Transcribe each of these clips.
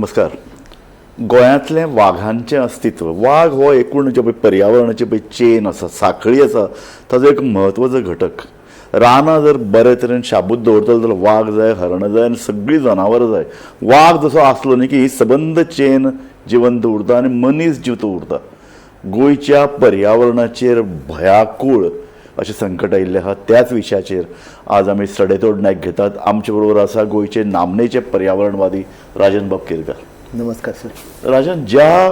नमस्कार. गोंयांतलें वाघांचें अस्तित्व, वाघ हो एकूण जे पळय पर्यावरणाची पळय चेन आसा, साखळी आसा, ताजो एक म्हत्वाचो घटक. रानां जर बरे तरेन शाबूत दवरतले जाल्यार वाघ जाय, हरणां जाय आनी सगळीं जनावरां जाय. वाघ जसो आसलो न्ही की ही सबंद चेन जिवंत उरता आनी मनीस जिवतो उरता. गोंयच्या पर्यावरणाचेर भयाकूळ अशें संकट आयिल्लें आसा. त्याच विशयाचेर आज आमी सडेतोड नायक घेतात. आमचे बरोबर आसा गोंयचे नामनेचे पर्यावरणवादी राजन बाब केरकार. नमस्कार सर. राजन, ज्या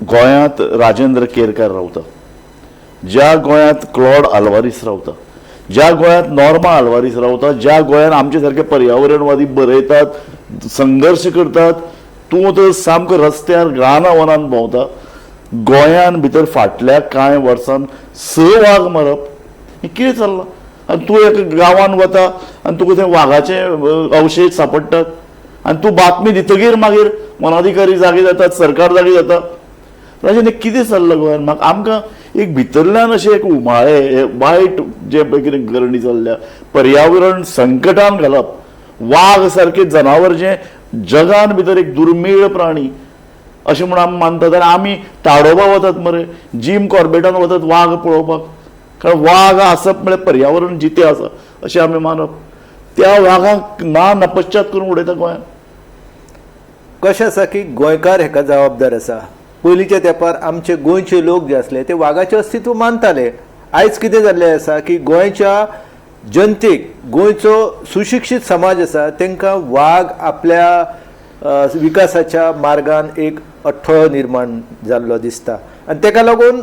गोंयांत राजेंद्र केरकार रावता, ज्या गोंयांत क्लॉड आल्वारीस रावता, ज्या गोंयांत नॉर्मा आल्वारीस रावता, ज्या गोंयांत आमचे सारके पर्यावरणवादी बरयतात, संघर्श करतात, तूं तर सामको रस्त्यार रानां वनान भोंवता. गोंयान भितर फाटल्या कांय वर्सान 6 वाग मारप हें कितें चल्लां? आनी तूं एका गांवान वता आनी तुका थंय वागाचे अवशेश सांपडटात आनी तूं बातमी दितगीर मागीर वनाधिकारी जागे जातात, सरकार जागे जाता. राजन, हें कितें चल्लां गोंयान? म्हाका आमकां एक भितरल्यान अशें एक उमाळे, हे वायट जे पळय कितें करणी चल्ल्या, पर्यावरण संकटान घालप, वाग सारकें जनावर जें जगान भितर एक दुर्मीळ प्राणी अशें म्हूण आमी मानतात आनी आमी ताडोबा वतात मरे, जीम कॉर्बेटान वतात वाग पळोवपाक, कारण वाग आसप म्हळ्यार पर्यावरण जितें आसा अशें आमी मानप. त्या वागाक ना नपश्चात करून उडयता गोंयांत. कशें आसा की गोंयकार हेका जबाबदार आसा. पयलींच्या तेंपार आमचे गोंयचे लोक जे आसले ते वागाचें अस्तित्व मानताले. आयज कितें जाल्लें आसा की गोंयच्या जनतेक, गोंयचो सुशिक्षीत समाज आसा तांकां वाग आपल्या विकासाच्या मार्गान एक अडथळो निर्माण जाल्लो दिसता आनी ताका लागून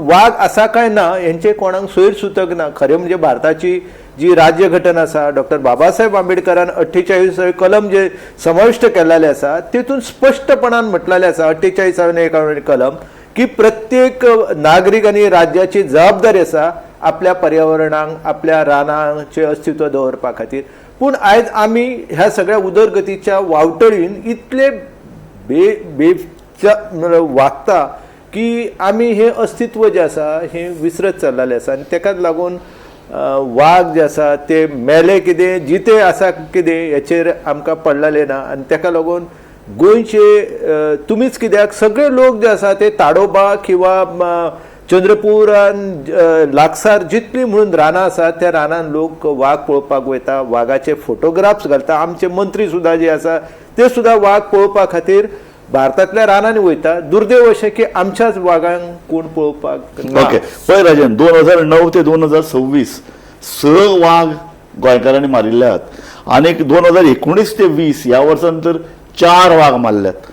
वाग आसा काय ना हेंचें कोणाक सोयर सुतक ना. खरें म्हणजे भारताची जी राज्यघटना आसा, डॉक्टर बाबासाहेब आंबेडकरान 48 कलम जे समाविश्ट केल्लें आसा तेतून स्पश्टपणान म्हटलेलें आसा 48 कलम की प्रत्येक नागरीक आनी राज्याची जबाबदारी आसा आपल्या पर्यावरणाक, आपल्या रानांचें अस्तित्व दवरपा खातीर. पूण आयज आमी ह्या सगळ्या उदरगतीच्या वावटळीन इतले बे वागता की आमी हें अस्तित्व जें आसा हें विसरत चल्लेलें आसा आनी तेकाच लागून वाग जे आसा ते मेले कितें जिते आसा कितें हेचेर आमकां पडलेलें ना. आनी तेका लागून गोंयचे तुमीच कित्याक सगळे लोक जे आसा ते ताडोबा किंवा चंद्रपूरान लागसार जितली म्हणून रानां आसा त्या रानान लोक वाग पळोवपाक वयता, वागाचे फोटोग्राफ्स घालता. आमचे मंत्री सुद्दां जे आसा ते सुद्दां वाग पळोवपा खातीर भारतांतल्या रानांनी वयता. दुर्दैव अशें की आमच्याच वागांक कोण पळोवपाक ना. ओके, पळय राजन, 2009 ते 2026 6 वाग गोंयकारांनी मारिल्ले आहात आनी 2019 ते 20 ह्या वर्सान तर 4 वाग मारल्यात.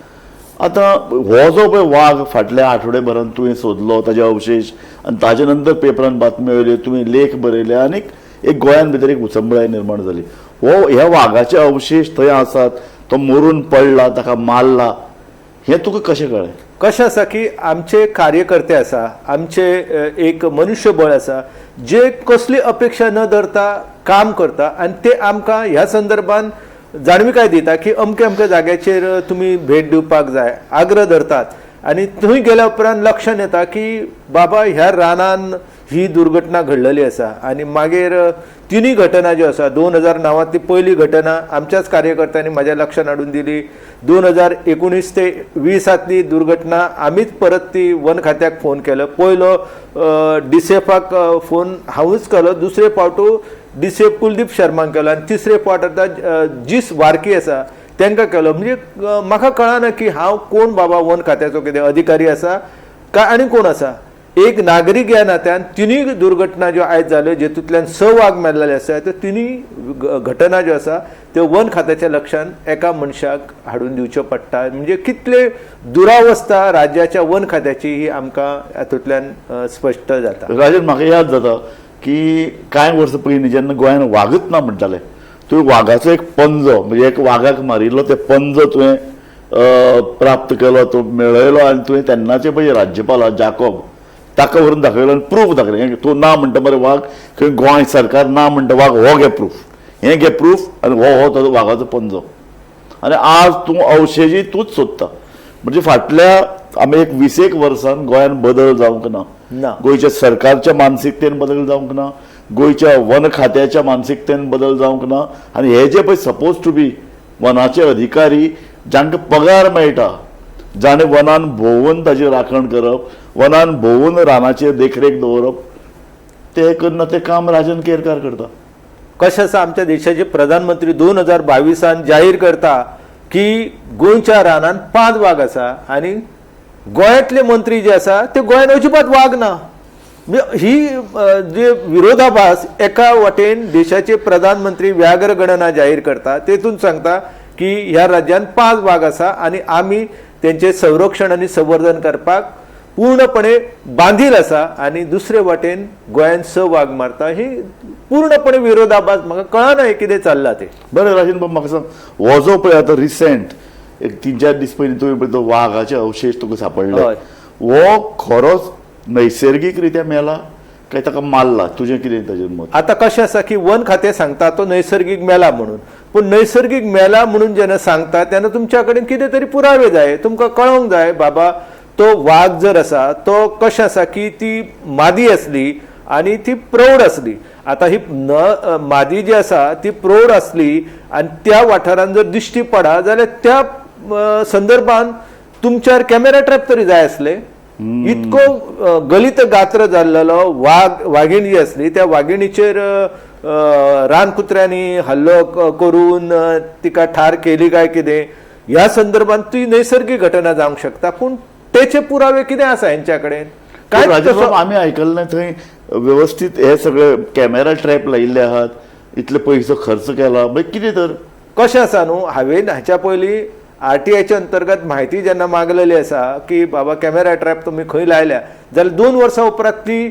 आतां हो जो पळय वाग फाटल्या आठवडेभरान तुवें सोदलो ताजे अवशेश आनी ताजे नंतर पेपरान बातम्यो आयल्यो, तुवें लेख बरयले आनी एक गोंयान भितर एक उचंबळाय निर्माण जाली. हो ह्या वागाचे अवशेश थंय आसात, तो मरून पडला, ताका मारला, हें तुका कशें कळ्ळें? कशें आसा की आमचे कार्यकर्ते आसा, आमचे एक मनुष्यबळ आसा जे कसली अपेक्षा न धरता काम करता आनी ते आमकां ह्या संदर्भान जाणविकाय दिता की अमके अमके जाग्याचेर तुमी भेट दिवपाक जाय, आग्रह धरतात. आनी थंय गेल्या उपरांत लक्षांत येता की बाबा ह्या रानान ही दुर्घटना घडलेली आसा. आनी मागीर तिनूय घटना ज्यो आसा, 2009 पयली घटना आमच्याच कार्यकर्त्यांनी म्हाज्या लक्षांत हाडून दिली. 2019 ते 20 दुर्घटना आमीच परत ती वन खात्याक फोन केलो. पयलो डीसीएफाक फोन हांवूच केलो, दुसरे फावटू डीसीएफ कुलदीप शर्माक केलो आनी तिसरे फावट आतां जीस वारकी आसा तांकां केलो. म्हणजे म्हाका कळना की हांव कोण बाबा, वन खात्याचो कितें अधिकारी आसा काय आनी कोण आसा. एक नागरीक ह्या नात्यान तिनूय दुर्घटना ज्यो आयज जाल्यो जेतूंतल्यान 6 वाग मेल्लेले आसा, त्यो तिनूय घटना ज्यो आसा त्यो वन खात्याच्या लक्षांत एका मनशाक हाडून दिवच्यो पडटा. म्हणजे कितले दुरावस्था राज्याच्या वन खात्याची ही आमकां हातूंतल्यान स्पश्ट जाता. राजन, म्हाका याद जाता की कांय वर्सां पयलीं जेन्ना गोंयान वागच ना म्हणटाले, तुवें वागाचो एक पंजो, म्हणजे एक वागाक मारिल्लो ते पंजो तुवें प्राप्त केलो, तो मेळयलो आनी तुवें तेन्नाचे पळय राज्यपाल जाकोब ताका व्हरून दाखयलो आनी प्रूफ दाखयलें. तूं ना म्हणटा मरे वाग, खंय गोंय सरकार ना म्हणटा वाग, हो घे प्रूफ, हें घे प्रूफ आनी हो हो ताजो वागाचो पंजो. आनी आज तूं अवशेजी तूंच सोदता. म्हणजे फाटल्या आमी एक 20 वर्सान गोंयान बदल जावंक ना, गोंयच्या सरकारच्या मानसिकतेन बदल जावंक ना, गोंयच्या वन खात्याच्या मानसिकतेन बदल जावंक ना. आनी हे जे पळय सपोज टू बी वनाचे अधिकारी जांकां पगार मेळटा, जाणें वनान भोंवून ताजी राखण करप, वनान भोंवून रानाचेर देखरेख दवरप, ते करना ते काम राजन केरकार करता. कशें आसा, आमच्या देशाचे प्रधानमंत्री 2022 जाहीर करता की गोंयच्या रानान 5 वाग आसा आनी गोंयांतले मंत्री जे आसा ते गोंयान अजिबात वाग ना. ही जे विरोधाभास, एका वाटेन देशाचे प्रधानमंत्री व्याघ्र गणना जाहीर करता, तेतून सांगता की ह्या राज्यान 5 वाग आसा आनी आमी तेंचे संरक्षण आनी संवर्धन करपाक पूर्णपणे बांधील आसा, आनी दुसरे वाटेन गोंयान 6 वाग मारता. ही पूर्णपणे विरोधाभास. म्हाका कळना हें कितें चल्लां तें. बरें राजन बाब, म्हाका सांग, हो जो पळय आतां रिसेंट एक 3-4 दीस पयलीं तुवें पळय तो वागाचे अवशेश तुका सापडले, हो खरोच नैसर्गीक रित्या मेला काय ताका मारला? तुजें कितें ताजेर मत? आतां कशें आसा की वन खातें सांगता तो नैसर्गीक मेला म्हणून, पूण नैसर्गीक मेला म्हणून जेन्ना सांगता तेन्ना तुमच्या कडेन कितें तरी पुरावे जाय, तुमकां कळोंक जाय बाबा तो वाग जर आसा तो कशें आसा की ती मादी आसली आनी ती प्रौढ आसली. आतां ही न मादी जी आसा ती प्रौढ आसली आनी त्या वाठारान जर दिश्टी पडा जाल्यार त्या संदर्भान तुमच्यार कॅमेरा ट्रॅप तरी जाय आसले. इतको गलित गात्र जाल्लेलो वाग, वागीण जी आसली त्या वागिणीचेर रानकुत्र्यांनी हल्लो करून तिका ठार केली काय कितें, ह्या संदर्भान ती नैसर्गीक घटना जावंक शकता, पूण तेचे पुरावे कितें आसा हेंच्या कडेन? काय राजन, आमी आयकल्लें थंय व्यवस्थीत हे सगळे कॅमेरा ट्रॅप लायिल्ले आहात, इतले पयसो खर्च केला, मागीर कितें तर कशें आसा न्हू, हांवें हाच्या पयलीं आरटीआयच्या अंतर्गत म्हायती जेन्ना मागलेली आसा की बाबा कॅमेरा ट्रॅप तुमी खंय लायल्या, जाल्यार 2 वर्सां उपरांत ती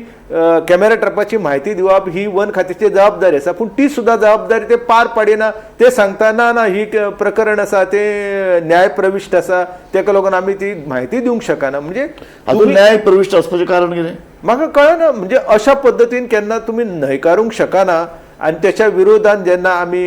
कॅमेरा ट्रॅपाची म्हायती दिवप ही वन खात्याची जबाबदारी आसा, पूण ती सुद्दां जबाबदारी ते पार पाडिना. ते सांगता ना ना ही प्रकरण आसा तें न्याय प्रविश्ट आसा, तेका लागून आमी ती म्हायती दिवंक शकना. म्हणजे आतां न्याय प्रविश्ट आसपाचें कारण कितें म्हाका कळना. म्हणजे अशा पद्दतीन केन्ना तुमी न्हयकारूंक शकना आनी त्याच्या विरोधान जेन्ना आमी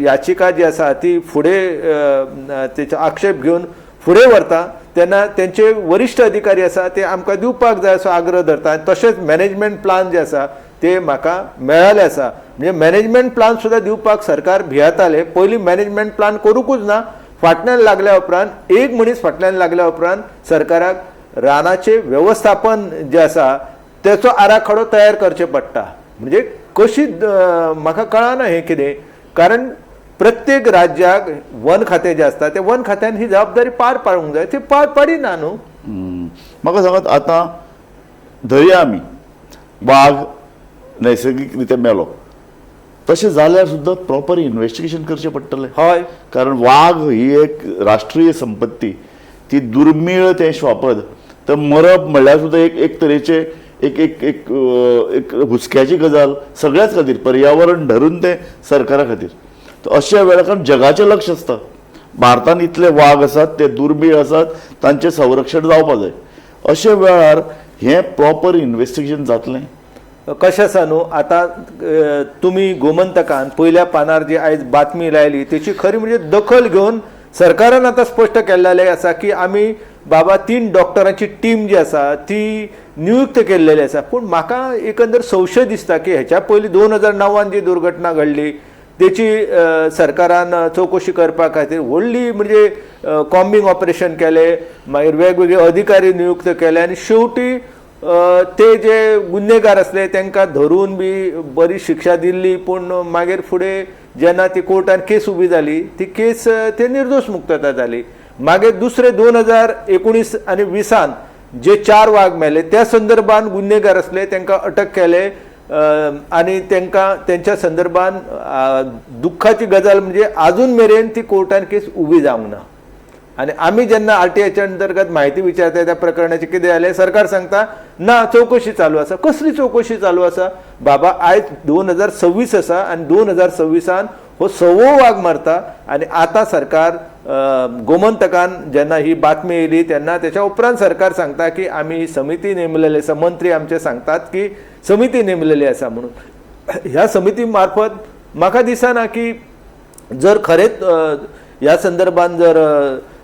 याचिका जी आसा ती फुडें तेचो आक्षेप घेवन फुडें व्हरता तेन्ना तेंचे वरिश्ठ अधिकारी आसा ते आमकां दिवपाक जाय असो आग्रह धरता. तशेंच मॅनेजमेंट प्लान जे आसा ते म्हाका मेळ्ळेले आसा. म्हणजे मॅनेजमेंट प्लान सुद्दां दिवपाक सरकार भियेताले. पयलीं मॅनेजमेंट प्लान करूंकूच ना, फाटल्यान लागल्या उपरांत एक मनीस फाटल्यान लागल्या उपरांत सरकाराक रानाचें वेवस्थापन जें आसा तेचो आराखडो तयार करचें पडटा. म्हणजे कशी म्हाका कळना हें कितें, कारण प्रत्येक राज्याक वन खातें जें आसता ते वन खात्यान ही जबाबदारी पार पाडूंक जाय, ती पार पाडिना न्हू. म्हाका सांगात, आतां धरया आमी वाग नैसर्गीक रित्या मेलो, तशें जाल्यार सुद्दां प्रॉपर इन्वेस्टिगेशन करचें पडटलें. हय, कारण वाग ही एक राष्ट्रीय संपत्ती, ती दुर्मीळ तें श्वापद, तर मरप म्हणल्यार सुद्दां एक एक तरेचें एक एक एक एक हुस्क्याची गजाल सगळ्याच खातीर, पर्यावरण धरून तें सरकारा खातीर. तर अशा वेळार कारण जगाचें लक्ष आसता, भारतांत इतले वाग आसात, ते दुर्मीळ आसात, तांचें संरक्षण जावपा जाय. अशा वेळार हें प्रॉपर इन्वेस्टिगेशन जातलें कशें आसा न्हू. आतां तुमी गोमंतकान पयल्या पानार जी आयज बातमी लायली तेची खरी म्हणजे दखल घेवन सरकारान आतां स्पश्ट केल्लें आसा की आमी बाबा 3 डॉक्टरांची टीम जी आसा ती नियुक्त केल्लेली आसा. पूण म्हाका एकंदर संशय दिसता की हेच्या पयलीं 2009 जी दुर्घटना घडली तेची सरकारान चवकशी करपा खातीर व्हडली म्हणजे कॉम्बिंग ऑपरेशन केलें, मागीर वेगवेगळे अधिकारी नियुक्त केले आनी शेवटी ते जे गुन्हेगार आसले तांकां धरून बी बरी शिक्षा दिल्ली. पूण मागीर फुडें जेन्ना ती कोर्टान केस उबी जाली ती केस ते निर्दोश मुक्तता जाली. मागीर दुसरे 2019 आनी 20 जे 4 वाग मेले त्या संदर्भान गुन्हेगार आसले तांकां अटक केले आनी तांकां तेंच्या संदर्भान दुख्खाची गजाल म्हणजे आजून मेरेन ती कोर्टान केस उबी जावंक ना. आनी आमी जेन्ना आरटीआयच्या अंतर्गत म्हायती विचारता त्या प्रकरणाचें कितें जालें, सरकार सांगता ना चवकशी चालू आसा. कसली चवकशी चालू आसा बाबा? आयज 2026 आसा आनी 2026 हो 6वो वाग मारता आनी आतां सरकार गोमंतकान जेन्ना ही बातमी येयली तेन्ना तेच्या उपरांत सरकार सांगता की आमी ही समिती नेमलेली आसा, मंत्री आमचे सांगतात की समिती नेमलेली आसा म्हणून. ह्या समिती मार्फत म्हाका दिसना की जर खरेंच ह्या संदर्भान जर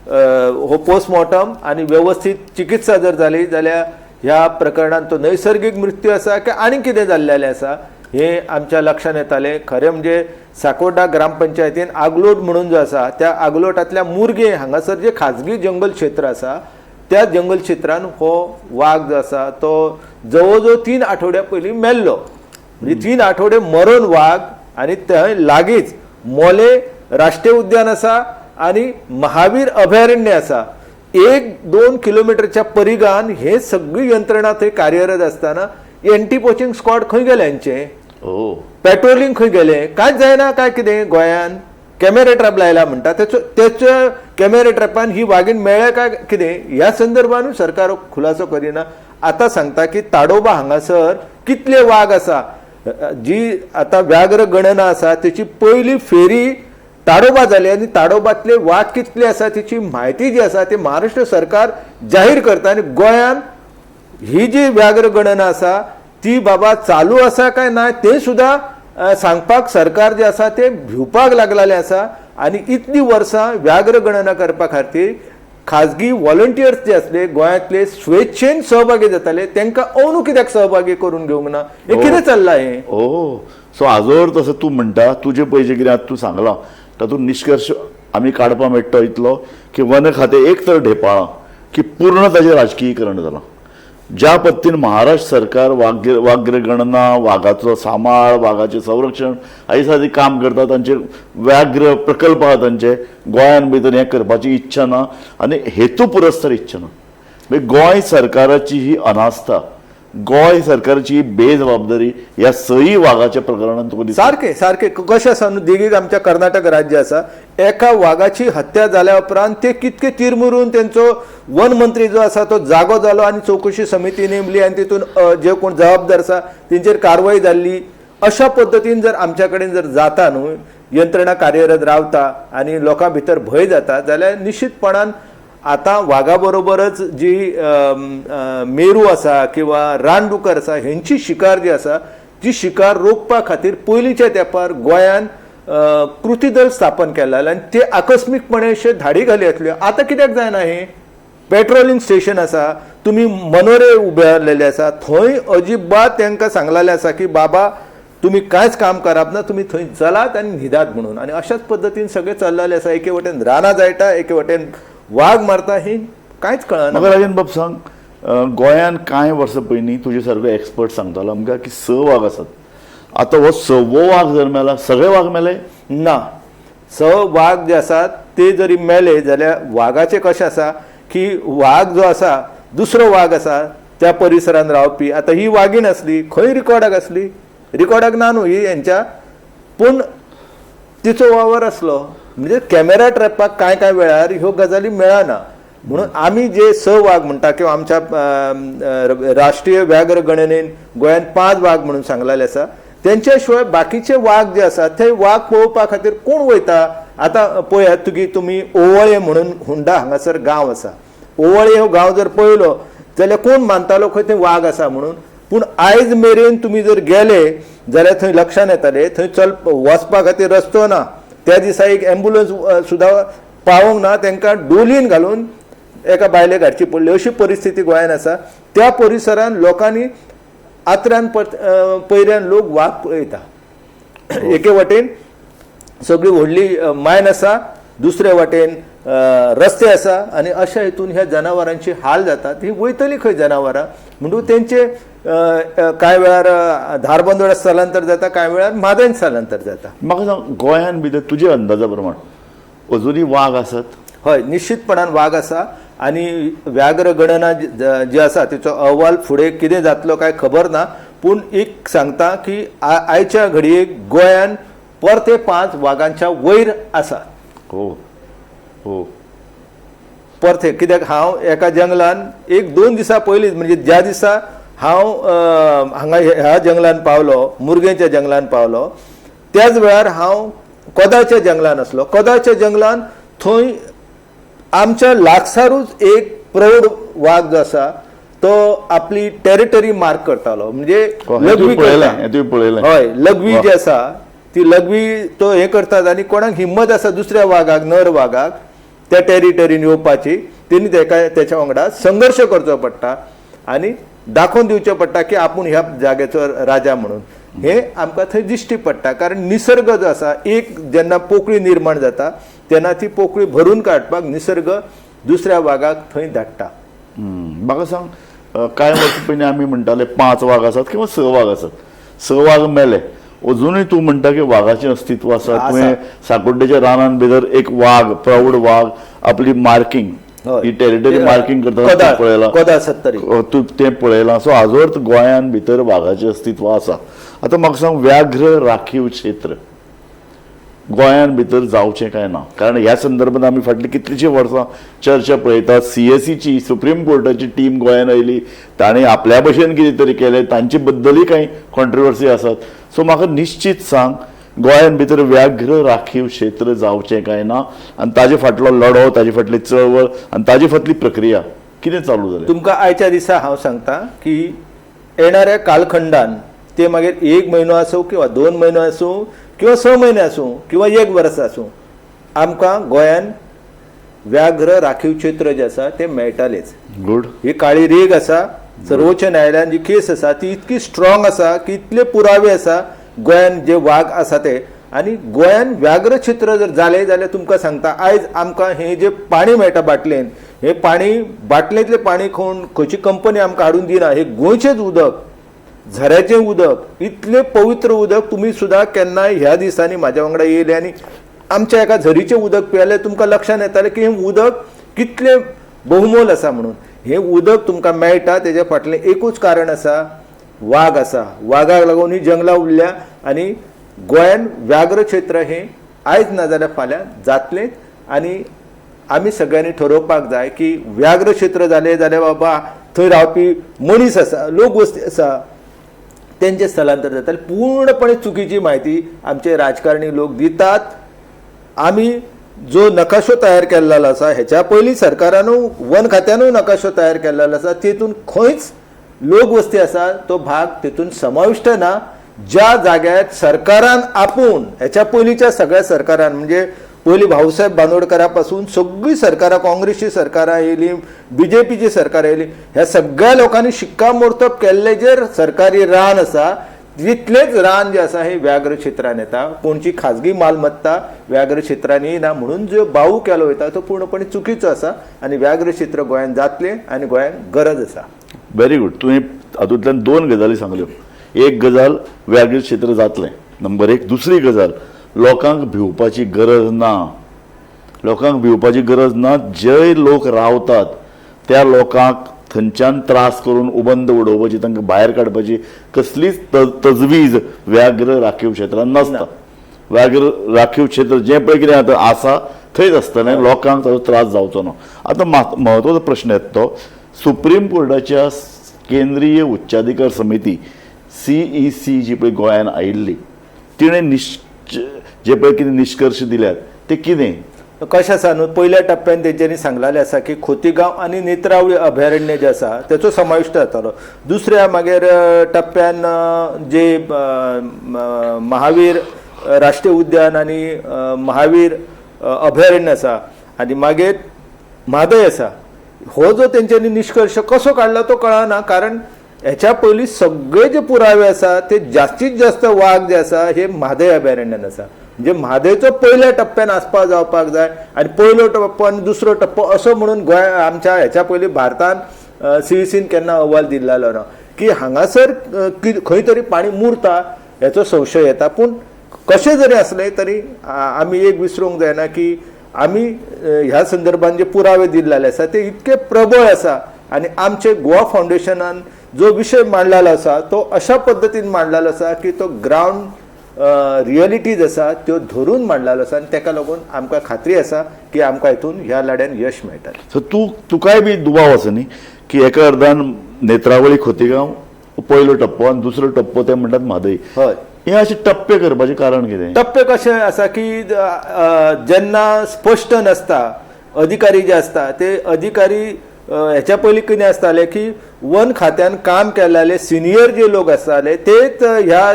हो पोस्टमॉर्टम आनी वेवस्थीत चिकित्सा जर जाली जाल्यार ह्या प्रकरणांत तो नैसर्गीक मृत्यू आसा काय आनी कितें जाल्लेलें आसा हे आमच्या लक्षात येतालें. खरें म्हणजे साकोर्डा ग्रामपंचायतीन आगलोट म्हणून जो आसा त्या आगलोटांतल्या मुरगे हांगासर जे खाजगी जंगल क्षेत्र आसा त्या जंगल क्षेत्रान हो वाग जो आसा तो जवळ जवळ 3 आठवड्या पयलीं मेल्लो. म्हणजे 3 आठवडे मरण वाग आनी थंय लागींच मोले राष्ट्रीय उद्यान आसा आनी महावीर अभयारण्य आसा. 1-2 किलोमिटरच्या परिघान हे सगळी यंत्रणा थंय कार्यरत आसतना एंटी पोचिंग स्क्वॉड खंय गेले हेंचे, पेट्रोलिंग खंय गेले, कांयच जायना काय कितें गोंयान कॅमेरा ट्रॅप लायला म्हणटा तेच्या कॅमेरा ट्रॅपान ही वागीण मेळ्ळ्या काय कितें ह्या संदर्भानूय सरकार खुलासो करिना. आतां सांगता की ताडोबा हांगासर कितले वाग आसा, जी आतां व्याघ्र गणना आसा तेची पयली फेरी ताडोबा जाली आनी ताडोबातले वाग कितले आसा तेची म्हायती जी आसा ती महाराष्ट्र सरकार जाहीर करता. आनी गोंयान ही जी व्याघ्र गणना आसा ती बाबा चालू आसा काय ना ते सुद्दां सांगपाक सरकार जे आसा ते भिवपाक लागलेलें आसा. आनी इतली वर्सां व्याघ्र गणना करपा खातीर खाजगी वॉलंटियर्स जे आसले गोंयांतले स्वेच्छेन सहभागी जाताले तांकां अंदू कित्याक सहभागी करून घेवंक ना, हें कितें चल्लां हें? ओ सो हाजो अर्थ असो तूं म्हणटा तुजे पयशे कितें आतां तूं सांगलां तातूंत निश्कर्श आमी काडपाक मेळटा इतलो की वन खातें एक तर ढेपाळां की पूर्ण ताजें राजकीयकरण जालां. ज्या पद्दतीन महाराष्ट्र सरकार वाघ्र गणना, वागाचो सांबाळ, वागाचें संरक्षण हाजे सारकें काम करता, तांचे व्याघ्र प्रकल्प आहा तांचे, गोंयान भितर हें करपाची इच्छा ना आनी हेतू पुरस्तर इच्छा ना. म्हणजे गोंय सरकाराची ही अनास्था, गोंय सरकारची ही बेजबाबदारी ह्या सई वागाच्या प्रकरणान तुका दिसता. सारकें सारकें कशें आसा न्हू, देगीक आमच्या कर्नाटक राज्य आसा, एका वागाची हत्या जाल्या उपरांत ते कितके तिरमुरून तेंचो वन मंत्री जो आसा तो जागो जालो आनी चवकशी समिती नेमली आनी तितून जे कोण जबाबदार आसा तेंचेर कारवाय जाल्ली. अशा पद्दतीन जर आमच्या कडेन जर जाता न्हू, यंत्रणा कार्यरत रावता आनी लोकां भितर भंय जाता जाल्यार निश्चितपणान आतां वागा बरोबरच जी मेरू आसा किंवा रानडुकर आसा हेंची शिकार जी आसा ती शिकार रोखपा खातीर पयलींच्या तेंपार गोंयान कृती दल स्थापन केल्लें आनी ते आकस्मीकपणे अशे धाडी घाली आसल्यो. आतां कित्याक जायना हें? पेट्रोलिंग स्टेशन आसा, तुमी मनोरे उबारलेले आसा, थंय अजिबात तांकां सांगलेलें आसा की बाबा तुमी कांयच काम करप ना, तुमी थंय चलात आनी न्हिदात म्हणून. आनी अशाच पद्दतीन सगळें चल्लेलें आसा. एके वटेन रानां जायटा, एके वटेन वाग मारता, ही कांयच कळना. म्हाका राजन बाब सांग, गोंयान कांय वर्सां पयलीं तुजे सारको एक्सपर्ट सांगतालो आमकां की 6 वाग आसात, आतां हो 6वो वाग जर मेला, सगळे वाग मेले ना. 6 वाग जे आसात ते जरी मेले जाल्यार वागाचें कशें आसा की वाग जो आसा दुसरो वाग आसा त्या परिसरान रावपी, आतां ही वागीण आसली खंय रिकॉर्डाक आसली, रिकॉर्डाक ना न्हू ही हेंच्या, पूण तिचो वावर आसलो. म्हणजे कॅमेरा ट्रॅपाक कांय कांय वेळार ह्यो गजाली मेळना. म्हणून आमी जे 6 वाग म्हणटा किंवा आमच्या राष्ट्रीय व्याघ्र गणनेन गोंयांत 5 वाग म्हणून सांगलेले आसा, तेंच्या शिवाय बाकीचे वाग जे आसा ते वाग पळोवपा खातीर कोण वयता? आतां पळयात तुगी तुमी ओवळे म्हणून हुंडा हांगासर गांव आसा, ओवळे हो गांव जर पळयलो जाल्यार कोण मानतालो खंय थंय वाग आसा म्हणून, पूण आयज मेरेन तुमी जर गेले जाल्यार थंय लक्षान येताले थंय चल वचपा खातीर रस्तो ना. त्या दिसा एक एम्बुलन्स सुद्दां पावोंक ना, तांकां डोलीन घालून एका बायलेक हाडची पडली. अशी परिस्थिती गोंयान आसा. त्या परिसरान लोकांनी आत्र्यान पयऱ्यान लोक वाग पळयता. एके वटेन सगळी व्हडली मायन आसा, दुसरे वटेन रस्ते आसा आनी अशा हितून ह्या जनावरांची हाल जाता. ती वयतली खंय जनावरां? म्हणून तेंचे कांय वेळार धारबांदोड्या स्थलांतर जाता, कांय वेळार म्हादयन स्थलांतर जाता. म्हाका सांग, गोंयान भितर तुजे अंदाजा प्रमाण अजुनूय वाग आसत? हय, निश्चितपणान वाग आसा आनी व्याघ्र गणना जी आसा तिचो अहवाल फुडें कितें जातलो काय खबर ना, पूण एक सांगता की आयच्या घडयेक गोंयान परते 5 वागांच्या वयर आसा. हो हो, परते कित्याक हांव एका जंगलान 1-2 दिसां पयलींच, म्हणजे ज्या दिसा हांव हांगा ह्या जंगलान पावलो, मुरगेंच्या जंगलान पावलो, त्याच वेळार हांव कोदाच्या जंगलान आसलो. कोदाच्या जंगलान थंय आमच्या लागसारूच एक प्रौढ वाग जो आसा तो आपली टेरिटरी मार्क करतालो. म्हणजे लघवी, हय लघवी जी आसा ती लघवी तो हें करतात आनी कोणाक हिम्मत आसा दुसऱ्या वागाक, नर वागाक त्या टेरिटरीन येवपाची, तेणी तेका तेच्या वांगडा संघर्श करचो पडटा आनी दाखोवन दिवचें पडटा की आपूण ह्या जाग्याचो राजा म्हणून. हे आमकां थंय दिश्टी पडटा, कारण निसर्ग जो आसा एक जेन्ना पोकळी निर्माण जाता तेन्ना ती पोकळी भरून काडपाक निसर्ग दुसऱ्या वागाक थंय धाडटा. म्हाका सांग, कांय वर्सां पयलीं आमी म्हणटाले 5 वाग आसात किंवा 6 वाग आसात, 6 वाग मेले, अजुनूय तूं म्हणटा की वागाचें अस्तित्व आसा. तुवें साकोड्डेच्या रानान भितर एक वाग, प्रौढ वाग आपली मार्किंग, ही टेरिटरी मार्किंग करता पळयला, तूं तें पळयलां. सो हाजो अर्थ गोंयान भितर वागाचें अस्तित्व आसा. आतां म्हाका सांग, व्याघ्र राखीव क्षेत्र गोंयान भितर जावचें काय ना? कारण ह्या संदर्भात आमी फाटलीं कितलींशीं वर्सां चर्चा पळयतात. सीएसीची, सुप्रीम कोर्टाची टीम गोंयान आयली, ताणें आपल्या भशेन कितें तरी केलें, तांचे बद्दलूय कांय कॉन्ट्रोवर्सी आसात. सो म्हाका निश्चीत सांग, गोंयान भितर व्याघ्र राखीव क्षेत्र जावचें काय ना, आनी ताजे फाटलो लढो, ताजे फाटली चळवळ आनी ताजे फाटली प्रक्रिया कितें चालू जाली? तुमकां आयच्या दिसा हांव सांगता की येणाऱ्या कालखंडान, ते मागीर 1 म्हयनो आसूं किंवा 2 म्हयनो आसूं किंवा 6 म्हयने आसूं किंवा 1 वर्स आसूं, आमकां गोंयान व्याघ्र राखीव क्षेत्र जें आसा तें मेळटालेच. गुड. ही काळी रेग आसा, सर्वोच्च न्यायालयान जी केस आसा ती इतकी स्ट्रॉंग आसा की इतले पुरावे आसा गोंयान जे वाग आसा ते. आनी गोंयान व्याघ्र क्षेत्र जर जालें जाल्यार तुमकां सांगता, आयज आमकां हें जें पाणी मेळटा बाटलेन, हें पाणी बाटलेंतलें पाणी खावन खंयची कंपनी आमकां हाडून दिना. हें गोंयचेंच उदक, झऱ्याचें उदक, इतलें पवित्र उदक तुमी सुद्दां केन्नाय ह्या दिसांनी म्हाज्या वांगडा येयले आनी आमच्या एका झरीचें उदक पियेलें, तुमकां लक्षांत येतालें की हें उदक कितलें बहुमोल आसा म्हणून. हें उदक तुमकां मेळटा तेज्या फाटलें एकूच कारण आसा, वाग आसा. वागाक लागून ही जंगलां उरल्या आनी गोंयान व्याघ्र क्षेत्र हें आयज ना जाल्यार फाल्यां जातलें. आनी आमी सगळ्यांनी ठरोवपाक जाय की व्याघ्र क्षेत्र जालें जाल्यार बाबा थंय रावपी मनीस आसा, लोक वस्ती आसा, तेंचें स्थलांतर जातालें. पूर्णपणे चुकीची म्हायती आमचे राजकारणी लोक दितात. आमी जो नकाशो तयार केल्लो आसा, हेच्या पयलीं सरकारानूय वन खात्यानूय नकाशो तयार केल्लो आसा, तेतून खंयच लोकवस्ती आसा तो भाग तेतून समाविश्ट ना. ज्या जाग्यार सरकारान आपूण हेच्या पयलींच्या सगळ्या सरकारान, म्हणजे पयलीं भाऊसाहेब बांदोडकरा पासून सगळीं सरकारां, काँग्रेसची सरकारां येयली, बीजेपीची सरकारां येयली, ह्या सगळ्या लोकांनी शिक्कामोर्तब केल्लें जे सरकारी रान आसा तितलेंच रान जें आसा हें व्याघ्र क्षेत्रान येता. कोणची खाजगी मालमत्ता व्याघ्र क्षेत्रान येना म्हणून जो बाऊ केलो वयता तो पूर्णपणे चुकीचो आसा आनी व्याघ्र क्षेत्र गोंयांत जातलें आनी गोंयांत गरज आसा. Very good. तुवें हातूंतल्यान 2 गजाली सांगल्यो. एक गजाल, व्याघ्र क्षेत्र जातलें, नंबर 1. दुसरी गजाल, लोकांक भिवपाची गरज ना. लोकांक भिवपाची गरज ना. जे लोक रावतात त्या लोकांक थंयच्यान त्रास करून उबंद उडोवपाची, तांकां भायर काडपाची कसलीच तजवीज व्याघ्र राखीव क्षेत्रान नासता. व्याघ्र राखीव क्षेत्र जें पळय कितें आतां आसा थंयच आसतलें, लोकांक ताचो त्रास जावचो ना. आतां म्हत्वाचो प्रश्न येता तो सुप्रीम कोर्टाच्या केंद्रीय उच्चाधिकार समिती CEC जी पळय गोंयान आयिल्ली, तिणें जे पळय कितें निश्कर्श दिल्यात ते कितें कशें आसा न्हू, पयल्या टप्प्यान तेंच्यांनी सांगलेलें आसा की खोतीगांव आनी नेत्रावळी अभयारण्य जें आसा तेचो समाविश्ट जातालो. दुसऱ्या मागीर टप्प्यान जे महावीर राष्ट्रीय उद्यान आनी महावीर अभयारण्य आसा आनी मागीर म्हादय आसा, हो जो तेंच्यांनी निश्कर्श कसो काडला तो कळना. कारण हेच्या पयलीं सगळे जे पुरावे आसा ते जास्तीत जास्त वाग जे आसा हे म्हादय अभयारण्यान आसा. म्हणजे म्हादयचो पयल्या टप्प्यान आसपाव जावपाक जाय आनी पयलो टप्पो आनी दुसरो टप्पो असो म्हणून गोंय आमच्या हेच्या पयलीं भारतान सीईसीन केन्ना अहवाल दिल्लो ना की हांगासर खंय तरी पाणी मुरता हेचो संशय येता. पूण कशें जरी आसलें तरी आमी एक विसरूंक जायना की आमी ह्या संदर्भान जे पुरावे दिल्ले आसा ते इतके प्रबळ आसा आनी आमचे गोवा फावंडेशनान जो विशय मांडलेलो आसा तो अशा पद्दतीन मांडलेलो आसा की तो ग्रावंड रियलिटीज आसा त्यो धरून मांडलेलो आसा आनी तेका लागून आमकां खात्री आसा की आमकां हितून ह्या लढ्यान यश मेळटलें. सो तुकाय बी दुबाव आसा न्ही की एका अर्दान नेत्रावळी खोतीगांव पयलो टप्पो आनी दुसरो टप्पो ते म्हणटात म्हादय. हय, हे अशे टप्पे करपाचें कारण कितें? टप्पे कशे आसा की जेन्ना स्पश्ट नासता अधिकारी जे आसता ते अधिकारी हेच्या पयलीं कितें आसतालें की वन खात्यान काम केल्ले सिनियर जे लोक आसताले तेच ह्या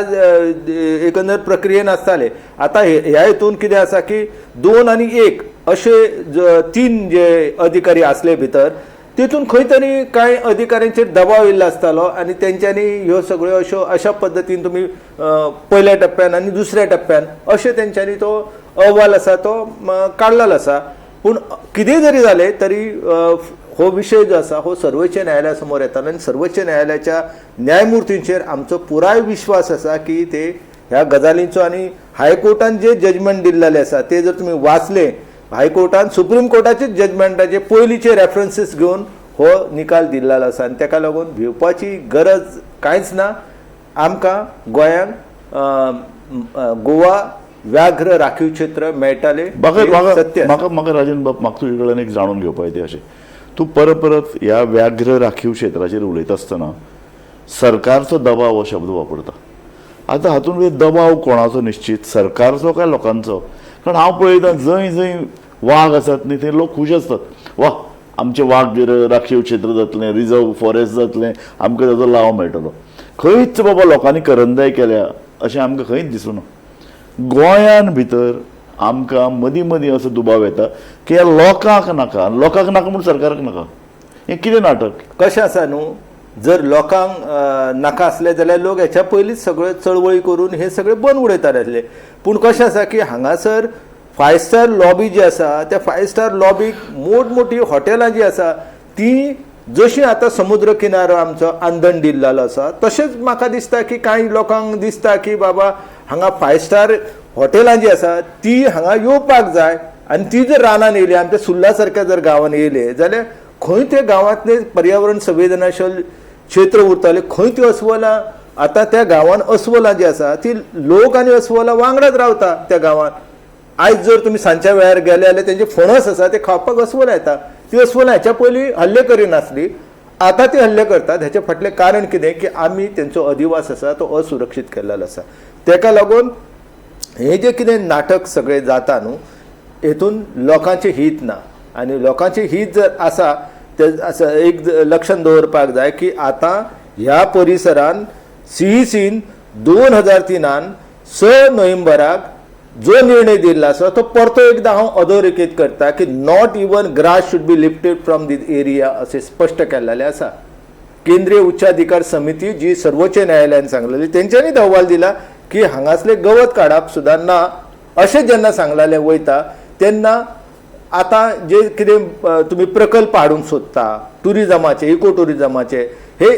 एकंदर प्रक्रियेन आसताले. आतां ह्या हितून कितें आसा की 2 आनी 1 अशे 3 जे अधिकारी आसले भितर तितून खंय तरी कांय अधिकाऱ्यांचेर दबाव येयल्लो आसतालो आनी तेंच्यांनी ह्यो सगळ्यो अश्यो अशा पद्दतीन तुमी पयल्या टप्प्यान आनी दुसऱ्या टप्प्यान अशें तेंच्यांनी तो अहवाल आसा तो काडलेलो आसा. पूण कितेंय जरी जालें तरी हो विशय जो आसा हो सर्वोच्च न्यायालया समोर येतालो आनी सर्वोच्च न्यायालयाच्या न्यायमुर्तींचेर आमचो पुराय विश्वास आसा की ते ह्या गजालींचो आनी हायकोर्टान जे जजमेंट दिल्लेलें आसा ते जर तुमी वाचले, हायकोर्टान सुप्रीम कोर्टाचे जजमेंटाचे पयलींचे रेफरन्सीस घेवन हो निकाल दिल्लो आसा आनी ताका लागून भिवपाची गरज कांयच ना. आमकां गोंयांक गोवा व्याघ्र राखीव क्षेत्र मेळटालें सत्य. म्हाका म्हाका राजन बाब, म्हाका तुजे कडल्यान एक जाणून घेवपाक येता अशें, तूं परत परत ह्या व्याघ्र राखीव क्षेत्राचेर उलयता आसतना सरकारचो दबाव हो शब्द वापरता. आतां हातूंत दबाव कोणाचो निश्चित, सरकारचो काय लोकांचो? कारण हांव पळयतां जंय जंय वाग आसात न्ही थंय लोक खूश आसतात, वा आमचें वाग राखीव क्षेत्र जातलें, रिजर्व फॉरेस्ट जातलें, आमकां ताजो लाव मेळटलो. खंयच बाबा लोकांनी करंदाय केल्या अशें आमकां खंयच दिसना. गोंयान भितर आमकां मदीं मदीं असो दुबाव येता की ह्या लोकांक नाका, लोकांक नाका म्हूण सरकाराक नाका, हें कितें नाटक? कशें आसा न्हू, जर लोकांक नाका आसलें जाल्यार लोक हेच्या पयलींच सगळे चळवळी करून हे सगळे बंद उडयताले आसले. पूण कशें आसा की हांगासर फायव स्टार लॉबी जी आसा त्या फायव स्टार लॉबीक मोठमोठी हॉटेलां जी आसा ती जशी आतां समुद्र किनारो आमचो आंदण दिल्लो आसा तशेंच म्हाका दिसता की कांय लोकांक दिसता की बाबा हांगा फायव स्टार हॉटेलां जी आसा ती हांगा येवपाक जाय आनी ती जर रानान येयली, आमच्या सुर्ला सारक्या जर गांवान येयले जाल्यार खंय ते गांवांतले पर्यावरण संवेदनाशील क्षेत्र उरताले, खंय ती अस्वलां आतां त्या गांवान अस्वलां जी आसा ती लोक आनी अस्वलां वांगडाच रावता त्या गांवान. आयज जर तुमी सांजच्या वेळार गेले जाल्यार तेंचे फणस आसा ते खावपाक अस्वलां येता, ती अस्वलां हेच्या पयलीं हल्ले करिनासली, आतां ती हल्ले करतात. हेच्या फाटलें कारण कितें की आमी तेंचो अधिवास आसा तो असुरक्षीत केल्लो आसा. तेका लागून हे जे कितें नाटक सगळें जाता न्हू हेतून लोकांचें हीत ना आनी लोकांचें हीत जर आसा ते आसा एक लक्षांत दवरपाक जाय की आतां ह्या परिसरान सीईसीन 2003 6 नोव्हेंबराक जो निर्णय दिल्लो आसा तो परतो एकदां हांव अधोरेखीत करता की not even grass should be lifted from this area अशें स्पश्ट केल्लें आसा. केंद्रीय उच्चाधिकार समिती जी सर्वोच्च न्यायालयान सांगलेली तेंच्यांनी अहवाल दिला की हांगासले गवत काडप सुद्दां ना अशें जेन्ना सांगलेलें वयता तेन्ना आतां जे कितें तुमी प्रकल्प हाडूंक सोदता ट्युरिजमाचे, इको ट्युरिजमाचे, हे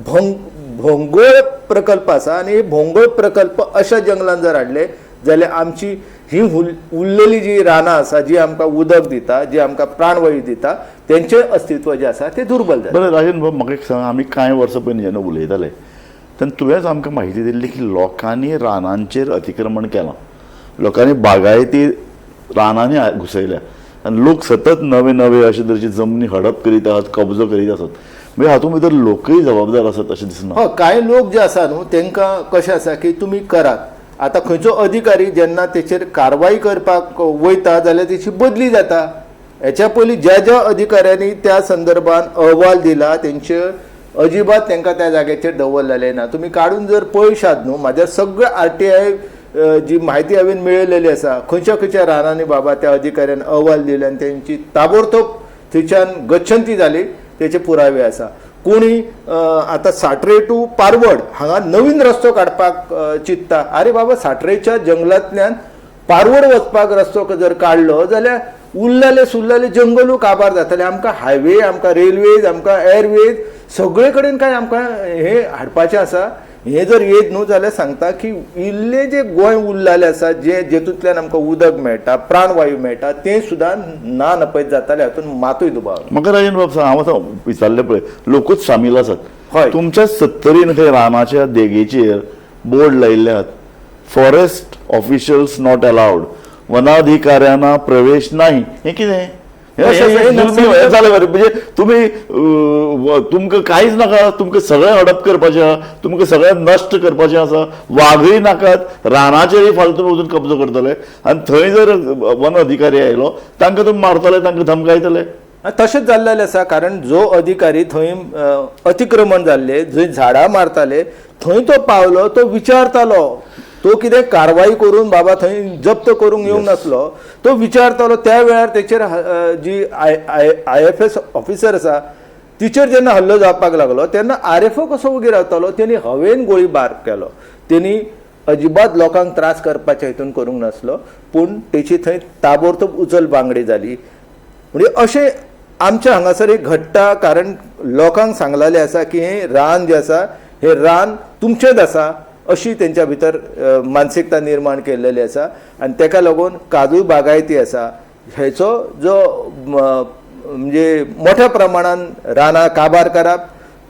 भोंगोळ प्रकल्प आसा आनी हे भोंगोळ प्रकल्प अशा जंगलान जर हाडले जाल्यार आमची ही उरलेली जी रानां आसा जी आमकां उदक दिता, जी आमकां प्राणवायू दिता, तेंचें अस्तित्व जें आसा तें दुर्बल जाता. बरें राजन बाब, म्हाका एक सांग, आमी कांय वर्सां पयलीं जेन्ना उलयताले तेन्ना तुवेंच आमकां म्हायती दिल्ली की लोकांनी रानांचेर अतिक्रमण केलां, लोकांनी बागायती रानांनी घुसयल्या आनी लोक सतत नवे नवे अशे तरेची जमनी हडप करीत आहात, कब्जो करीत आसात. म्हणजे हातूंत भितर लोकय जबाबदार आसात अशें दिसना? हय, कांय लोक जे आसा न्हू तेंकां कशें आसा की तुमी करात. आतां खंयचो अधिकारी जेन्ना तेचेर कारवाय करपाक वयता जाल्यार तेची बदली जाता. हेच्या पयलीं ज्या ज्या अधिकाऱ्यांनी त्या संदर्भान अहवाल दिला तेंचे अजिबात तांकां त्या जाग्याचेर दवरलेलें ना. तुमी काडून जर पळयशात न्हू, म्हाज्या सगळे RTI जी म्हायती हांवें मेळयलेली आसा खंयच्या खंयच्या रानांनी बाबा त्या अधिकाऱ्यान अहवाल दिले आनी तेंची ताबडतोब थंयच्यान गच्छंती जाली तेचे पुरावे आसा. कोणी आतां साट्रे टू पारवड हांगा नवीन रस्तो काडपाक चिंत्ता, आरे बाबा साट्रेच्या जंगलांतल्यान पारवड वचपाक रस्तो जर काडलो जाल्यार उरलेले सुरलेले जंगलूय काबार जातले. आमकां हायवे, आमकां रेल्वेज, आमकां एअरवेज सगळे कडेन काय आमकां हे हाडपाचें आसा. हे जर येत न्हू जाल्यार सांगता की इल्लें जे गोंय उरलेलें आसा जे जेतूंतल्यान आमकां उदक मेळटा, प्राणवायू मेळटा, तें सुद्दां ना नपयत जातालें, हातूंत मातूय दुबाव. म्हाका राजन बाब सांग, हांव आतां विचारलें पळय लोकूच सामील आसात, हय, तुमच्या सत्तरीन खंय रानाच्या देगेचेर बोर्ड लायिल्ले आहात, फॉरेस्ट ऑफिशियल्स not allowed, वनाधिकाऱ्यांना प्रवेश नाही, हें कितें? जालें मरे, म्हणजे तुमी तुमकां कांयच नाका, तुमकां सगळें हडप करपाचें आहा, तुमकां सगळें नश्ट करपाचें आसा, वागय नाकात, रानाचेरय फाल्यां तुमी वचून कब्जो करतले आनी थंय जर वन अधिकारी आयलो तांकां तुमी मारतले, तांकां धमकायतले. तशेंच जाल्लेलें आसा, कारण जो अधिकारी थंय अतिक्रमण जाल्ले, जंय झाडां मारताले थंय तो पावलो, तो विचारतालो तो कितें कारवाई करून बाबा थंय जप्त करूंक येवंक नासलो, तो विचारतालो. त्या वेळार तेचेर जी IFS officer आसा तिचेर जेन्ना हल्लो जावपाक लागलो तेन्ना RFO कसो वगी रावतालो, तेणी हवेन गोळीबार केलो. तेणी अजिबात लोकांक त्रास करपाच्या हितून करूंक नासलो, पूण तेची थंय ताबडतोब उचल बांगडी जाली. म्हणजे अशें आमच्या हांगासर एक घडटा, कारण लोकांक सांगलेलें आसा की हें रान जें आसा हें रान तुमचेंच आसा अशी तेंच्या भितर मानसिकता निर्माण केल्लेली आसा. आनी तेका लागून काजू बागायती आसा हेचो जो म्हणजे मोठ्या प्रमाणान रानां काबार करप.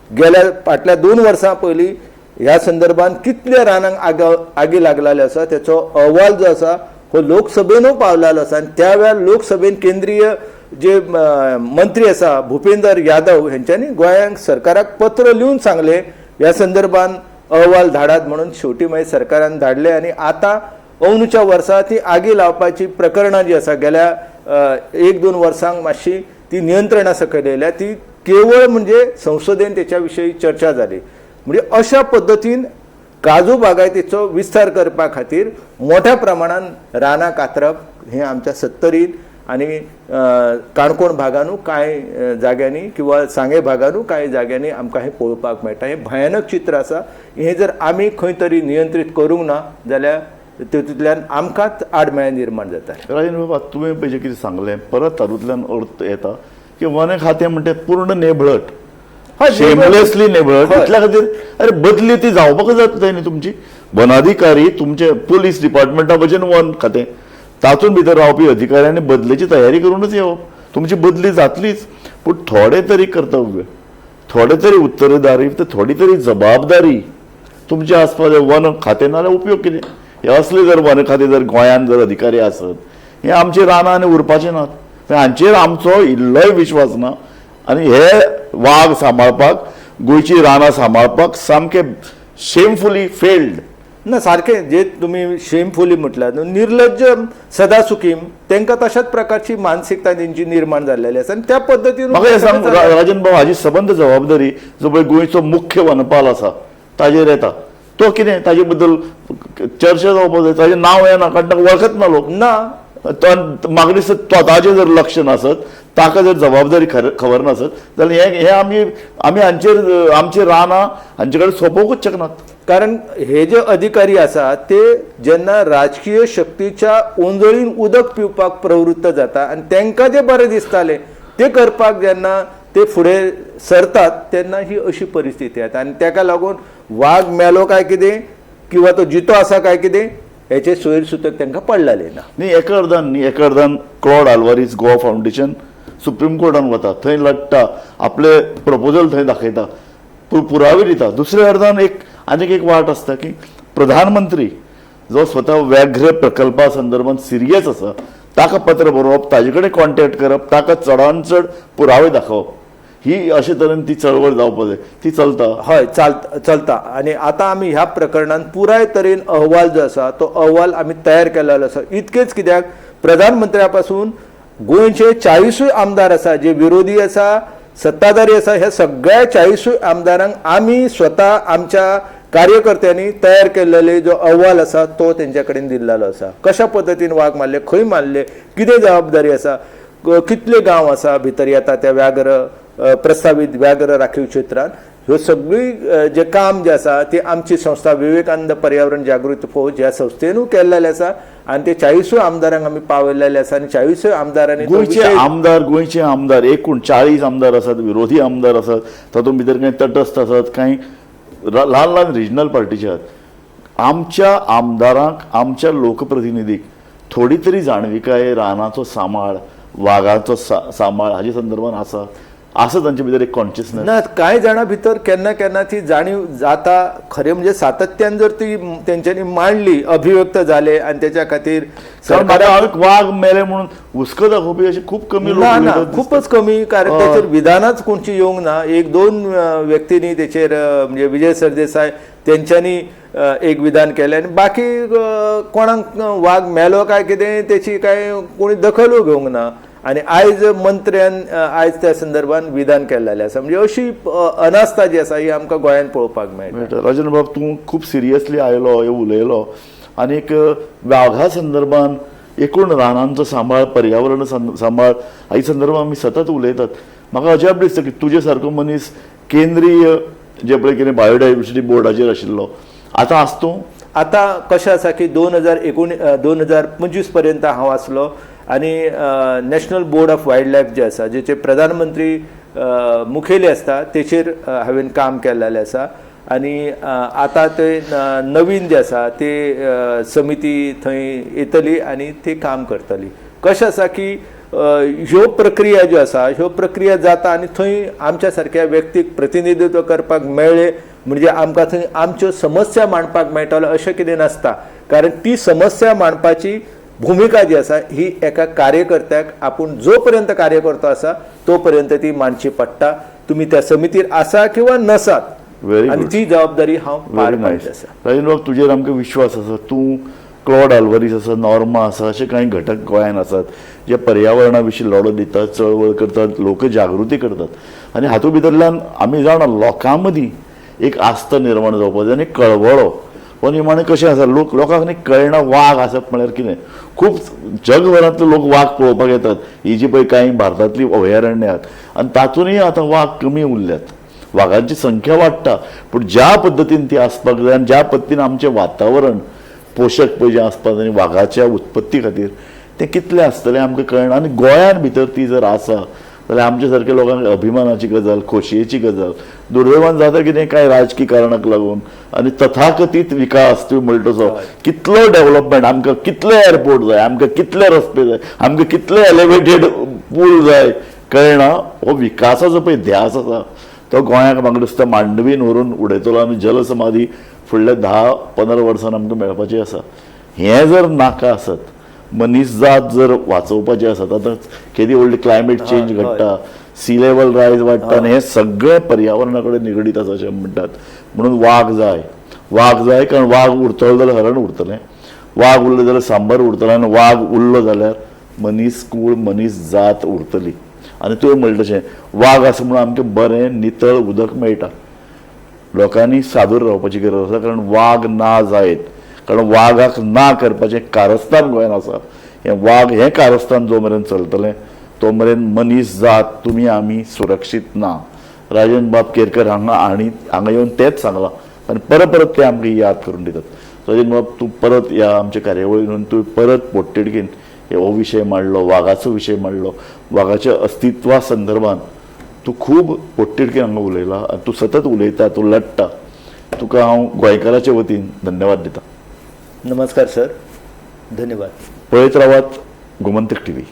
गेल्या फाटल्या 2 वर्सां पयलीं ह्या संदर्भान कितल्या रानांक आगी लागलेले आसा तेचो अहवाल जो आसा हो लोकसभेनूय पावलेलो आसा. आनी त्या वेळार लोकसभेन केंद्रीय जे मंत्री आसा भुपेंदर यादव हेंच्यांनी गोंयांक सरकाराक पत्र लिवन सांगलें ह्या संदर्भान अहवाल धाडात म्हणून. शेवटी मागीर सरकारान धाडले आनी आतां अंदूच्या वर्सा ती आगी लावपाची प्रकरणां जी आसा गेल्या 1-2 वर्सांक मातशी ती नियंत्रणा सकयल येयल्या. ती केवळ म्हणजे संसदेन तेच्या विशयी चर्चा जाली. म्हणजे अशा पद्दतीन काजू बागायतीचो विस्तार करपा खातीर मोठ्या प्रमाणान रानां कातरप हें आमच्या सत्तरीन आनी काणकोण भागानू कांय जाग्यांनी किंवा सांगे भागानू कांय जाग्यांनी आमकां हें पळोवपाक मेळटा. हें भयानक चित्र आसा. हें जर आमी खंय तरी नियंत्रीत करूंक ना जाल्यार तितूंतल्यान आमकांच आडमेळें निर्माण जाता. राजेंद्र बाबा, तुवें पळय जें कितें सांगलें परत तातूंतल्यान अर्थ येता की वन खातें म्हणटा पूर्ण नेबळट, शेमलेसली नेबळट. इतल्या खातीर अरे बदली ती जावपाकच जाता न्ही तुमची. वनाधिकारी तुमचे पोलीस डिपार्टमेंटा भशेन वन खातें, तातूंत भितर रावपी अधिकाऱ्यांनी बदलेची तयारी करूनच येवप. तुमची बदली जातलीच, पूण थोडे तरी कर्तव्य, थोडे तरी उत्तरदारी, थोडी तरी जबाबदारी तुमचे आसपास. वन खातें नाजाल्यार उपयोग कितें? हे असले जर वन खातें जर गोंयांत जर अधिकारी आसत हे आमचे रानां आनी उरपाचे नात. हांचेर आमचो इल्लोय विश्वास ना. आनी हे वाग सांबाळपाक, गोंयची रानां सांबाळपाक सामके शेमफुली फेल्ड ना. सारकें जे तुमी शेमफुली म्हटल्यार निर्लज्ज सदा सुखीम तांकां तशाच प्रकारची मानसिकता तेंची निर्माण जाल्लेली आसा आनी त्या पद्दतीन म्हाका हें सांग राजन बाबा, हाजी सबंद जबाबदारी जो पळय गोंयचो मुख्य वनपाल आसा ताजेर येता. तो कितें ताजे बद्दल चर्चा जावपाक जाय. ताजें नांव येना कारण ताका वळखत ना लोक ना. म्हाका दिसता ताजें जर लक्ष नासत, ताका जर जबाबदारी खबर नासत जाल्यार हे आमी आमी हांचेर आमची रानां हांचे कडेन सोंपोवकूच शकनात. कारण हे जे अधिकारी आसा ते जेन्ना राजकीय शक्तीच्या ओंजळीन उदक पिवपाक प्रवृत्त जाता आनी तांकां जे बरें दिसतालें ते करपाक जेन्ना ते फुडें सरतात तेन्ना ही अशी परिस्थिती येता. आनी ताका लागून वाग मेलो काय कितें किंवा तो जितो आसा काय कितें हेचे सोयर सुतक तांकां पडलेलें ना. न्ही एका अर्दान, न्ही एका अर्दान क्लॉड आल्वारीस गोवा फावंडेशन सुप्रीम कोर्टान वता, थंय लडटा, आपले प्रपोजल थंय दाखयता, पुरावे दिता. दुसऱ्या अर्दान एक आनीक एक वाट आसता की प्रधानमंत्री जो स्वता व्याघ्र प्रकल्पा संदर्भात सिरियस आसा ताका पत्र बरोवप, ताजे कडेन कॉन्टेक्ट करप, ताका चडान चड पुरावे दाखोवप, ही अशे तरेन ती चळवळ जावपाक जाय. ती चलता. हय, चलता. आनी आतां आमी ह्या प्रकरणान पुराय तरेन अहवाल जो आसा तो अहवाल आमी तयार केलेलो आसा. इतकेच कित्याक प्रधानमंत्र्या पासून गोंयचे 40 आमदार आसा, जे विरोधी आसा, सत्ताधारी आसा, ह्या सगळ्या 40 आमदारांक आमी स्वता आमच्या कार्यकर्त्यांनी तयार केल्लेले जो अहवाल आसा तो तेंच्या कडेन दिल्लेलो आसा. कशा पद्दतीन वाग मारले, खंय मारले, कितें जबाबदारी आसा, कितले गांव आसा भितर येता त्या व्याघ्र प्रस्तावीत व्याघ्र राखीव क्षेत्रांत, ह्यो सगळी जे काम जे आसा ती आमची संस्था विवेकानंद पर्यावरण जागृती फौज ह्या संस्थेनूय केल्लेले आसा आनी ते 40 आमदारांक आमी पावयल्लेले आसा. आनी 40 आमदारांनी गोंयचे आमदार एकूण 40 आमदार आसात, विरोधी आमदार आसात, तातूंत भितर कांय तटस्थ आसात, कांय ल्हान ल्हान रिजनल पार्टीचे आसात. आमच्या आमदारांक, आमच्या लोकप्रतिनिधीक थोडी तरी जाणविकाय रानाचो सांबाळ, वागाचो सांबाळ हाजे संदर्भात आसा आसा तांचे भितर एक कॉन्शियसनेस ना. कांय जाणां भितर केन्ना केन्ना ती जाणीव जाता. खरें म्हणजे सातत्यान जर ती तेंच्यांनी मांडली, अभिव्यक्त जाले आनी तेच्या खातीर सरकाराक वाग मेले म्हणून हुस्को दाखोवपी अशे खूब कमी लोक, ना खूपच कमी, कारण तेचेर विधानाच कोणची येवंक ना. 1-2 व्यक्तींनी तेचेर म्हणजे विजय सरदेसाय तेंच्यांनी एक विधान केलें आनी बाकी कोणाक वाग मेलो काय कितें तेची काय कोणी दखलूय घेवंक ना. आनी आयज मंत्र्यान आयज त्या संदर्भात विधान केल्लें आसा. म्हणजे अशी अनास्था जी आसा ही आमकां गोंयांत पळोवपाक मेळटा. राजन बाब, तूं खूब सिरियसली आयलो, हे उलयलो. आनीक वाघा संदर्भान एकूण रानांचो सांबाळ, पर्यावरण सांबाळ हाजे संदर्भात आमी सतत उलयतात. म्हाका अजाप दिसता की तुजे सारको मनीस केंद्रीय जे पळय कितें बायोडायवर्सिटी बोर्डाचेर आशिल्लो, आतां आस तूं? आतां कशें आसा की 2025 पर्यंत हांव आसलो आनी national board of wild life जे आसा, जेचे प्रधानमंत्री मुखेली आसता, तेचेर हांवें काम केल्लें आसा. आनी आतां ते नवीन जे आसा ते समिती थंय येतली आनी ती काम करतली. कशें आसा की ह्यो प्रक्रिया ज्यो आसा ह्यो प्रक्रिया जाता आनी थंय आमच्या सारक्या व्यक्तीक प्रतिनिधित्व करपाक मेळ्ळें म्हणजे आमकां थंय आमच्यो समस्या मांडपाक मेळटलो अशें कितें नासता, कारण ती समस्या मांडपाची भुमिका जी आसा ही एका कार्यकर्त्याक आपूण जो पर्यंत कार्यकर्तो आसा तो पर्यंत ती मांडची पडटा. तुमी त्या समितीर आसा किंवा नसात, आनी ती जबाबदारी हांव पार पाडटा आसा. राजेंद्र बाब, तुजेर आमकां विश्वास आसा. तूं क्लॉड आल्वारीस आसा, नॉर्मा आसा, अशे कांय घटक गोंयांत आसात जे पर्यावरणा विशीं लढो दितात, चळवळ करतात, लोकजागृती करतात. आनी हातूंत भितरल्यान आमी जाणा लोकां मदीं एक आस्था निर्माण जावपाक जाय आनी कळवळो हो निमाणें कशें आसा, लोकांक न्ही कळना वाग आसप म्हळ्यार कितें. खूब जगभरांतले लोक वाग पळोवपाक येतात. ही जी पळय कांय भारतांतली अभयारण्यां आहात आनी तातूंतय आतां वाग कमी उरल्यात, वागांची संख्या वाडटा, पूण ज्या पद्दतीन ती आसपाक जाय आनी ज्या पद्दतीन आमचें वातावरण पोशक पळय जें आसपाक जाय आनी वागाच्या उत्पत्ती खातीर तें कितलें आसतलें आमकां कळना. आनी गोंयांत भितर ती जर आसा जाल्यार आमच्या सारक्या लोकांक अभिमानाची गजाल, खोशयेची गजाल. दुर्दैवान जाता कितें, कांय राजकी कारणाक लागून आनी तथाकथीत विकास तुवें म्हणटा तसो कितलो डेव्हलपमेंट, आमकां कितले एअरपोर्ट जाय, आमकां कितले रस्ते जाय, आमकां कितले एलिवेटेड पूल जाय, कळना. हो विकासाचो पळय ध्यास आसा तो गोंयाक म्हाका दिसता मांडवीन व्हरून उडयतलो आनी जलसमाधी फुडल्या 10-15 वर्सान आमकां मेळपाची आसा. हें जर नाका आसत, मनीस जात जर वाचोवपाची आसत, आतां केदी व्हडली क्लायमेट चेंज घडटा, सी लेवल रायज वाडटा आनी हें सगळें पर्यावरणा कडेन निगडीत आसा अशें म्हणटात. म्हणून वाग जाय, वाग जाय, कारण वाग उरतलो जाल्यार हरण उरतलें, वाग उरलो जाल्यार सांबर उरतलें, आनी वाग उरलो जाल्यार मनीस कूळ, मनीस जात उरतली. आनी तुवें म्हणलें तशें वाग आसा म्हणून आमकां बरें नितळ उदक मेळटा. लोकांनी सादूर रावपाची गरज आसा, कारण वाग ना जायत, कारण वागाक ना करपाचें कारस्थान गोंयांत आसा. हें वाग हें कारस्थान जो मेरेन चलतलें तो मेरेन मनीस जात तुमी आमी सुरक्षीत ना. राजन बाब केरकर हांगा आनी हांगा येवन तेंच सांगलां आनी परत परत ते आमकां याद करून दितात. राजन बाब, तूं परत ह्या आमच्या कार्यावळीन येवन तूं परत पोटतिडकीन हो विशय मांडलो, वागाचो विशय मांडलो, वागाच्या अस्तित्वा संदर्भान तूं खूब पोटतिडकीन हांगा उलयला आनी तूं सतत उलयता, तूं लडटा. तुका हांव गोंयकाराच्या वतीन धन्यवाद दिता. नमस्कार सर, धन्यवाद. पळयत रावात गोमंतक टीव्ही.